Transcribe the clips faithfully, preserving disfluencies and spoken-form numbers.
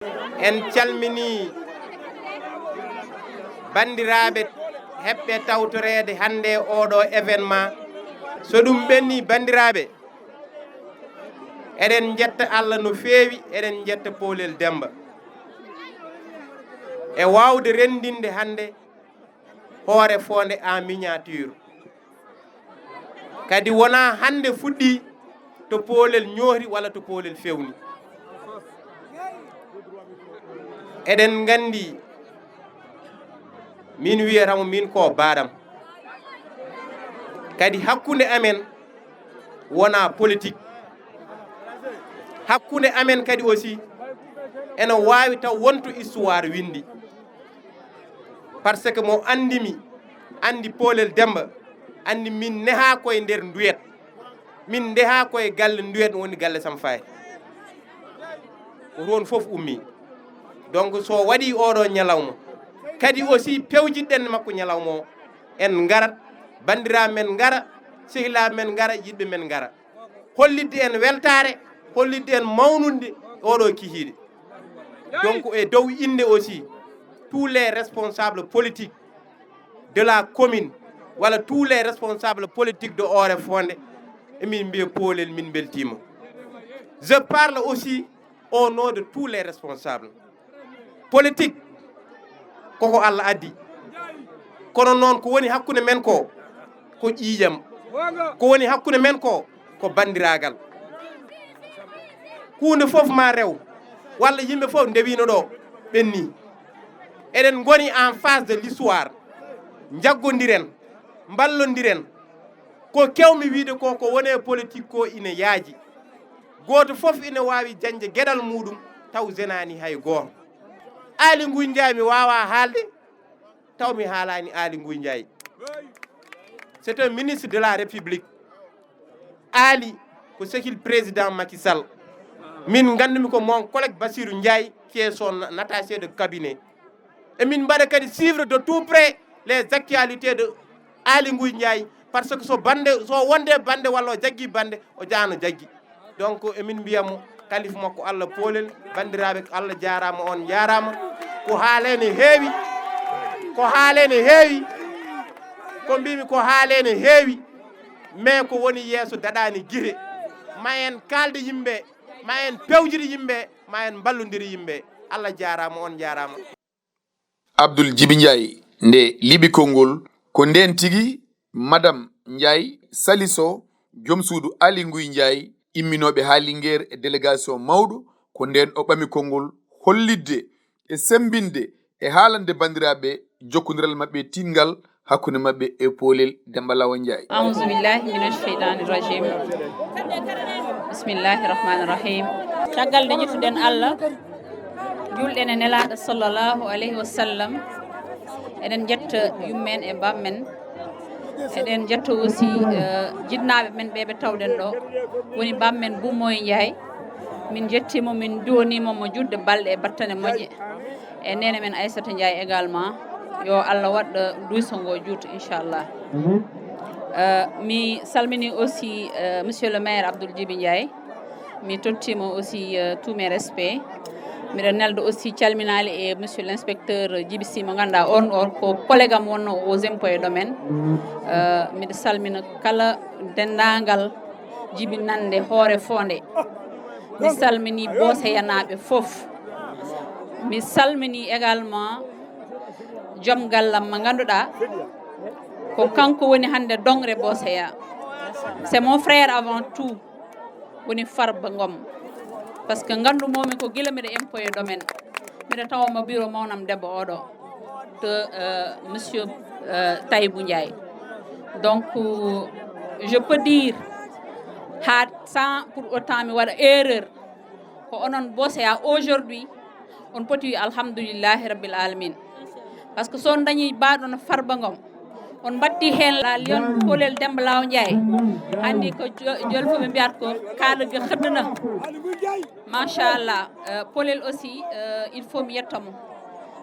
En calminii banndiraaɓe heɓɓe tawtoreede hannde e ooɗoo événement. So ɗum ɓennii, banndiraaɓe, eɗen njetta Allah no feewi, eɗen njetta Poolel Demmba e waawde renndinde hannde Hoore Foonde en miniature. Kadi wonaa hannde fuɗɗii to Poolel ñoori walla to Poolel fewni. Eɗen nganndi, min wiyata mo min ko baɗam. Kadi hakkunde amen wonaa politique. Hakkunde amen kadi aussi ene waawi taw wonto histoire winndi. Par ce que mo anndi mi, anndi Poolel Demmba, anndi min nehaa koye nder nduyet. Min ndehaa koye galle nduyet woni galle Sam Faye. Ko toon fof ummii. Donc so waɗii ooɗoo ñalawma, kadi aussi pewjidɗen makko ñalawma o, en ngarat, banndiraaɓe men ngara, sehilaaɓe men ngara, yiɗɓe men ngara. Hollitde en weltaare, hollitde en mawninde ooɗoo kihiiɗe. Donc e dow innde aussi, tous les responsables politiques de la commune, walla tous les responsables politiques de Hoore Foonde, emin mbiya Poolel min mbeltiima. Je parle aussi au nom de tous les responsables politiques. Koko Allah addi. Kono noon ko woni hakkunde men ko, ko ƴiiƴam. Ko woni hakkunde men ko, ko banndiraagal. Huunde fof ma rew, walla yimɓe fof ndewino ɗo, ɓenni. Eɗen ngoni en face de l'histoire. Njaggondiren, mballondiren. Ko kewmi wiide ko, ko woni e politique ko ina yaaji. Gooto fof ina waawi jañde geɗal muuɗum, taw jenaani hay gooto. Aali Nguy Njaay mi waawaa haalde, taw mi haalaani Aali Nguy Njaay. C'est un ministre de la République. Aali ko sehil président Macky Sall. Min nganndumi ko mon collègue Bassirou Ndiaye, qui est son attaché de cabinet. Emin mbaɗa kadi suivre de tout près les actualités de Aali Nguy Njaay, par ce que so bannde, so wonde bannde walla o jaggi bannde, o jaano jaggi. Donc emin mbiya mo, kalifu makko Allah Poolel, banndiraaɓe, ko Allah jaaraama, on njaaraama. Ko haale ne heewi, ko haale ne heewi, ko mbimi ko haale ne heewi, mais ko woni yeeso daɗaani gite. Ma en kaalde yimɓe, ma en pewjide yimɓe, ma en mballondire yimɓe. Allah jaaraama, on njaaraama. Abdoul Djiby Ndiaye nde liɓi konngol. Ko ndeen tigi Madame Ndiaye Saliso, joom suudu Aly Ngouille Ndiaye, imminooɓe haa Linguère e délégation mawɗo, ko ndeen o ɓami konngol hollitde e semmbinde e haalande banndiraaɓe jokkondiral maɓɓe tiiɗngal hakkunde maɓɓe e Poolel Demmba Lawo Ndiaye. Aouzu billahi mina sheytani rajim. Bismillahi rahmani rahim. Caggal nde njettuɗen Allah, julɗen e Nelaaɗo sallallahu alayhi wa sallam, eɗen njetta yummen e bammen. Eɗen njetta aussi eh, jinnaaɓe men ɓe ɓe tawɗen ɗo, woni bammen Bummoye Ndiaye. Min njettiimo, min nduwaniimo mo juutɗe balɗe e battane moƴƴe. E neene men Aissata Ndiaye également, yo Allah waɗ eh, duyso ngo juuta inchallah. Eh, mi salmini aussi eh, monsieur le maire Abdoul Djiby Ndiaye. Mi tottiimo aussi eh, tous mes respects. Miɗo nelda aussi calminaali e monsieur l' inspecteur Djiby Sy mo ngannduɗaa on, on ko collègue am wonno aux impôts et domaines. Eh, miɗo salmina kala denndaangal jibinannde Hoore Foonde. Mi salmini Booseyanaaɓe fof. Mi salmini également joom gallam mo ngannduɗaa ko kanko woni hannde dongre Booseya. C'est mon frère avant tout, woni Farba Ngom. Parce que nganndumoo-mi ko gila miɗo impôt et domaine. Miɗo tawa mo bureau mawnam debbo oɗo to eh, monsieur eh, Taïbou Ndiaye. Donc euh, je peux dire, haa sans pour autant mi waɗa erreur, ko onon Booseya aujourd'hui on poti wi alhamdulillahi rabbil alamin. Par ce que so on dañi baɗo no Farba Ngom, on mbatti heen la lion Poolel Demmba Lawo Ndiaye. Anndi ko jo- jolfuɓe mbiyata ko kaɗa ga xëddana. Machallah. Eh, Poolel aussi eh, il faut mi yetta mo,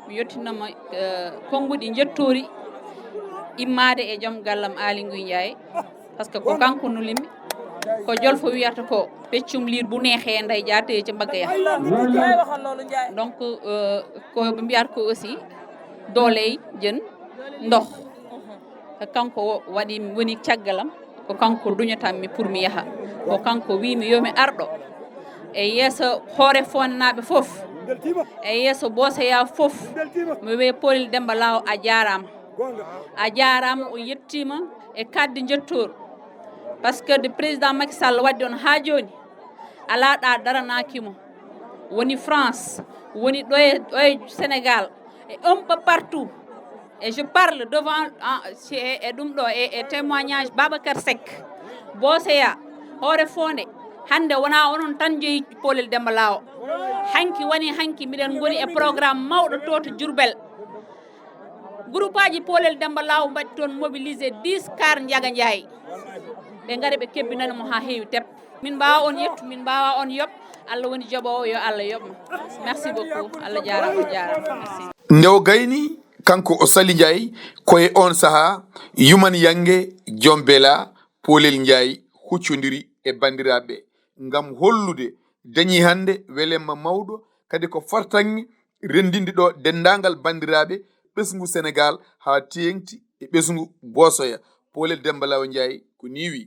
mi yettina mo eh, konnguɗi njettoori immade e joom gallam Aly Ngouille Ndiaye. Par ce que ko kanko nulimmi. Ko Jolfo wiyata ko peccum liir bu neexee nday jaatee ca mbagg ya. Donc, euh, ko ɓe mbiyata ko aussi dooley jën ndox. Ko kanko waɗi, woni caggalam, ko kanko duñatammi pour mi yaha. Ko kanko wiimi yo mi arɗo e yeeso hoore Foondenaaɓe fof, e yeeso Boosoya fof, mi wiya Polel Demba Laaw, a jaaraama. A jaaraama, o yettiima e kaaɗdi njettoor. Parce que de président Macky Sall waddi on haa jooni, alaa ɗo daranaaki mo. Woni France, woni ɗo e, ɗo e Sénégal, et un peu partout. Et je parle devant, ah, si, e, e ɗum ɗo, e, e témoignage Babacar Seck, Boosoya, hoore Foonde. Hannde wonaa onon tan njeyi Polel Demba Laaw. Hanki woni hanki, miɗen ngoni e programme mawɗo to, to Diourbel. Groupe aji Polel Demba Laaw mbaɗi toon mobilisé dix car Njaga Njaay. Ɓe ngari ɓe kebbinani mo haa heewi tep. Min mbaawa on yettu, min mbaawa on yoɓ. Allah woni joɓoowo, yo Allah yoɓ ma. Merci beaucoup. Allah jaaraama, on jaaraama. Merci. Nde o gayni, kanko o Sali Njaay, ko e oon sahaa, Yuman Yannge, Joom Bela, Polel Njaay huccondiri e banndiraaɓe ngam hollude dañii hannde welemma mawɗo, kadi ko fartaŋŋe renndinde ɗo denndaangal banndiraaɓe ɓesngu Senegaal haa teeŋti e ɓesngu Boosoya. Polel Demba Laaw Njaay ko nii wiyi.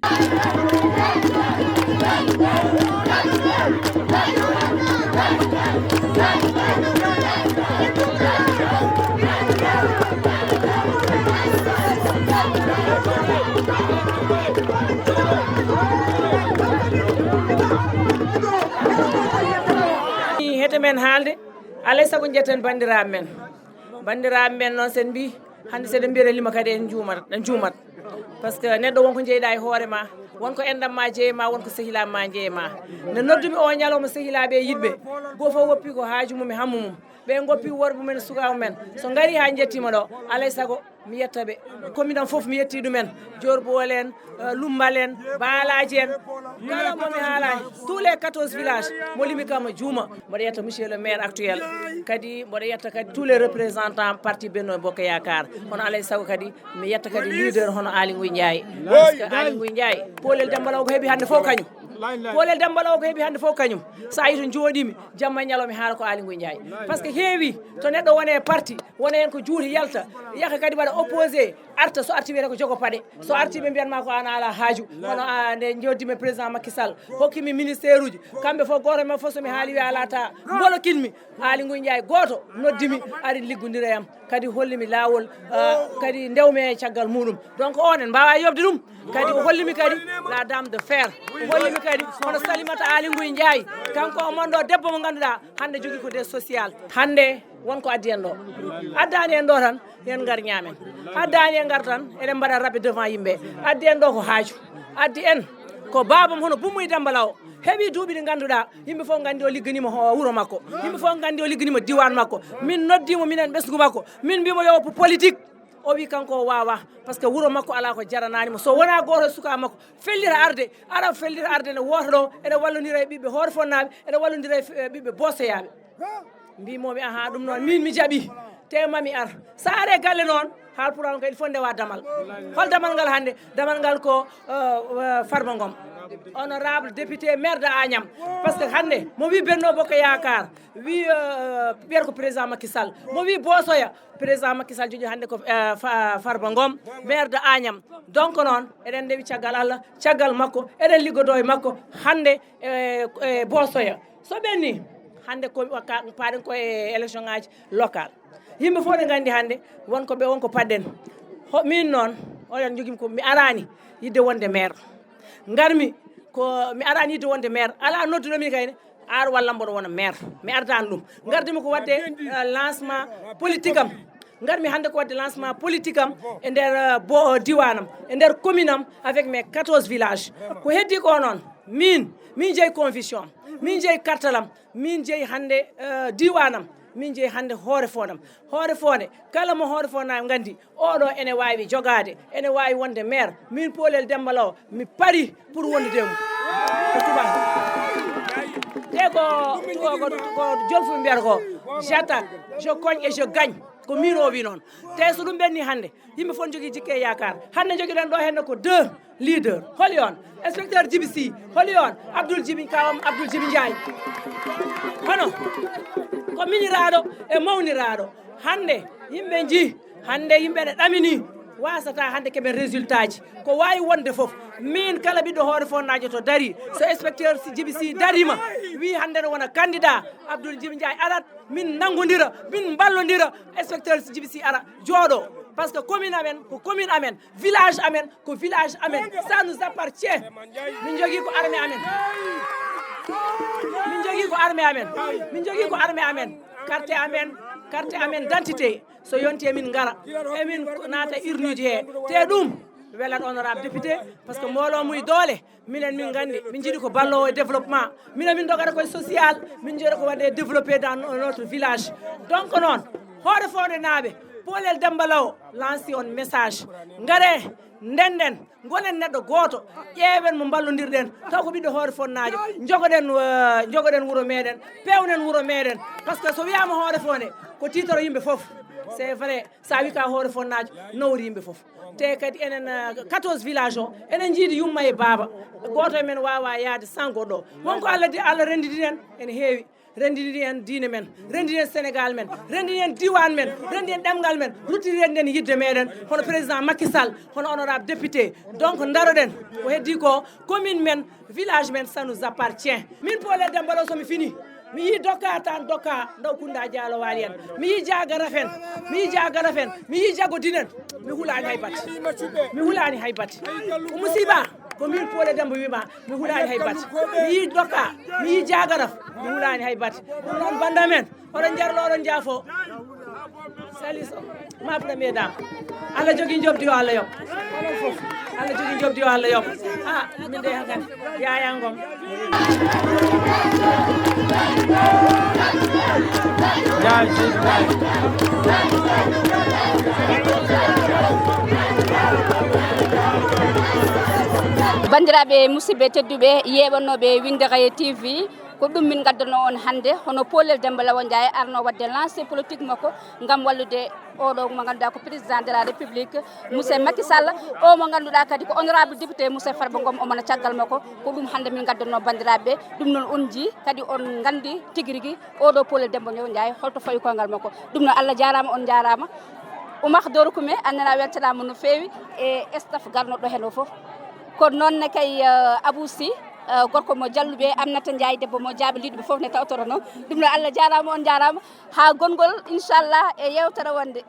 Hete men haalde, alay sago njetten banndiraaɓe men. Banndiraaɓe men noon, sen mbi hannde, seɗen mbiyata lima kadi en njuumat, en njuumat. Parce que neɗɗo won ko njeyɗaa e hoore ma, won ko enɗam ma jeyi ma, won ko sehilaaɓe ma njeyi ma. Nde noddumi o ñalawma sehilaaɓe e yiɗɓe, goo fof woppi ko haaju mum e hammu mum. Ɓe ngoppi worɓe mum en, sukaaɓe mum en. So ngari haa njettiima ɗo, alay sago mi yetta ɓe. Commune am fof mi yetti ɗum en. Dior Baol en, eh, Lumbal en, Baalaaji en. Kala mo mi haalaani, tous les quatorze villages, mo limi kam o juuma. Mboɗo yetta monsieur le maire actuel. Kadi mboɗo yetta kadi tous les représentants parti Benno Bokk Yaakaar. Kono alay sago kadi mi yetta kadi leader hono Aly Ngouille Ndiaye. Parce que Aly Ngouille Ndiaye, Polel Demba Laaw ko heɓi hannde fof kañum. Polel Demba Laaw ko heɓi hannde fof kañum. So a yii to njooɗiimi, jamma e ñalawma mi haala ko Aly Ngouille Ndiaye. Parce que heewi to neɗɗo wone e parti, wona heen ko juuti yalta, yaka kadi waɗa opposé, arta, so arti wiyata ko jogo paɗe. So arti ɓe mbiyan ma ko an ala haaju. Kono a, nde njoddi mi président Macky Sall, hokki mi ministère uji. Kamɓe fof gooto e maɓɓe fof so mi haali wiya ala ta, mbolokin mi. Aly Ngouille Ndiaye gooto noddi mi, ari liggondira e am. Kadi holli mi laawol, ah, kadi ndewmi e caggal muɗum. Donc on en mbaawa yobde ɗum. Kadi o holli mi kadi la dame de fer. O holli mi kadi hono Salimata Aly Ngouille Ndiaye. Kanko o mon ɗo debbo mo ngannduɗaa hannde jogii ko des social. Hannde won ko addi en ɗo. Addaani en ɗo tan, yen ngar ñaamen. Addaani en ngar tan, eɗen mbaɗa raɓɓe devant yimɓe. Addi en ɗo ko haaju. Addi en ko baabam hono Bummuy Demba Law. Heɓi duuɓi ɗi ngannduɗaa, yimɓe fof nganndi o ligganiima ho-, wuro makko. Yimɓe fof nganndi o ligganiima diiwaan makko. Min noddiimo minen ɓesngu makko. Min mbiimo yo woppu politique. O wi kanko o waawaa. Parce que wuro makko alaa ko jaranaani mo. So wonaa gooto e sukaaɓe makko, fellita arde, ara fellita arde ene woota ɗo, ene wallondira e ɓiɓɓe Hoore Fonnaaɓe, ene wallondira e f-, e ɓiɓɓe Boosoyaaɓe. Mbimomi, aha, ɗum noon, min mi jaɓi, te mami ar. So are galle noon, haal pour an kadi fof ndewa damal. Hol damal ngal hannde? Damal ngal ko, euh, euh, Farba Ngom, honorable député, maire de Agnam. Parce que hannde, mo wi Benno Bokk Yaakaar, wi, euh, ɓeer ko président Macky Sall. Mo wi Boosoya, président Macky Sall joƴi hannde ko, euh, Fa-, Farba Ngom, maire de Agnam. Donc noon, eɗen ndewi caggal Allah, caggal makko, eɗen liggodoo e makko hannde e, e Boosoya. So ɓenni, hannde ko wakka-, paaɗen ko e élection ngaji local. Yimɓe fof ne nganndi hannde won ko ɓe, won ko paɗɗen. Ho-, min noon, oɗon njogimi ko mi araani yidde wonde maire. Ngarmi ko mi araani yidde wonde maire. Alaa nodduɗo mi kayne, ar walla mboɗo wona maire. Mi ardaani ɗum. Ngardimi ko waɗde, eh, lancement politique am. Ngarmi hannde ko waɗde lancement politique am e nder, eh, bo-, diiwaan am, e nder commune am, avec mes quatorze villages. Ko heddi ko noon, min, min jeyi conviction am, min jeyi kartal am, min jeyi hannde, eh, diiwaan am, min jeyi hannde Hoore Fondam. Hoore Fonde, kala mo Hoore Fondam nganndi, oɗo ene waawi jogaade, ene waawi wonde maire. Min Polel Demba Law, mi pari pour wondude e mum. Ko tubaaño. Te ko, ko, ko, ko Jolfuɓe mbiyata ko, j'attaque, je cogne et je gagne. Ko min o wi noon. Te so ɗum ɓenni hannde, yimɓe fof njogii jikke e yaakaar. Hannde njogiɗen ɗo henne ko deux. Leader, holi on? Inspecteur Djiby Sy, holi on? Abdoul Djiby, kawam Abdoul Djiby Ndiaye. Hono ko miniraaɗo e mawniraaɗo. Hannde yimɓe njii, hannde yimɓe ne ɗamini, wasata hannde keɓen résultat ji. Ko waawi wonde fof, min kala ɓiɗɗo Hoore Fondaajo to darii, so inspecteur Djiby Sy dariima, wii hannde ne wona candidat, Abdoul Djiby Ndiaye arat, min nanngondira, min mballondira, inspecteur Djiby Sy ara jooɗo. Parce que commune amen ko commune amen, village amen ko village amen, ça nous appartient. Min njogii ko armée amen. Min njogii ko armée amen. Min njogii ko armée amen. Carte amen, carte amen d'identité. So yonti emin ngara, emin naata urnuuji he. Te ɗum welat honorable député, parce que mbooloo muy doole. Minen min nganndi, min njiɗi ko balloowo e développement. Minen min ndogata koye social, min njiɗa ko waɗde développé dans notre village. Donc noon, Hoore Fondaajo naaɓe, Poolel Demba Law lanci on message. Ngare, ndenden, ngonen neɗɗo gooto, ƴeewen mo mballondirɗen, taw ko ɓiɗɗo Hoore Fondaajo. Njogoɗen, eh, njogoɗen wuro meɗen, pewnen wuro meɗen. Parce que so wiyaama Hoore Fondaajo, ko tiitoro yimɓe fof. C'est vrai, so a wi ka Hoore Fondaajo, nawori yimɓe fof. Te kadi enen, eh, quatorze village o, enen njiidi yumma e baaba. Gooto e men waawa yaade sans goɗɗo. Wonko Allah di-, Allah renndini en, ene heewi. Renndini en diine men, renndini en Sénégal men, renndini en diwan men, renndini en ɗemngal men, ruttini renndini en yidde meɗen, hono président Macky Sall, hono honorable député. Donc ndaroɗen, ko heddi ko commune men, village men, ça nous appartient. Min Poolel Demba Law, so mi fini, mi yii Dokka tan Dokka, ndaw Kunda Diallo Wali en. Mi yii Diaga Rafen, mi yii Diaga Rafen, mi yii Diago Dinen. Mi hulaani hay batte. Mi hulaani hay batte. Ko musiba, ko min Poolel Demba wiima, mi hulaani hay batte. Mi yii Dokka, mi yii Diaga Raf, mi hulaani hay batte. Ɗum noon bannda men, oɗon njarlo, oɗon njaafo. Salut, so, maaf na meeɗaama. Allah jogii njoɓdi o, Allah yoɓ. Onon fof, Allah jogii njoɓdi o, Allah yoɓ. Ah, min de hakan, Yaya Ngom. Yaay, seydi Baay. Banndiraaɓe musidɓe tedduɓe, yeeɓannooɓe Windere T V, ko ɗum min ngaddanoo on hannde, hono Poolel Demba Law Ndiaye arno waɗde lancé politique makko ngam wallude oɗo mo ngannduɗaa ko président de la République, monsieur Macky Sall, o mo ngannduɗaa kadi ko honorable député monsieur Farba Ngom, omo na caggal makko. Ko ɗum hannde min ngaddanoo banndiraaɓe. Ɗum noon on njii kadi, on nganndi tigi rigi oɗo Poolel Demba Law Ndiaye holto fawi koyngal makko. Ɗum noon Allah jaaraama, on njaaraama. Oumar Doro Koumé, annana weltanaama no feewi e staff garnoɗo heen o fof. Ko noon ne kay, eh, Abou Sy, eh, gorko mo Jalluɓe, Aminata Ndiaye, debbo mo Jaaɓe, liɗɗo fof ne tawtoro noon. Ɗum noon Allah jaaraama, on njaaraama. Haa gonngol, inchallah, e yeewtere wonde.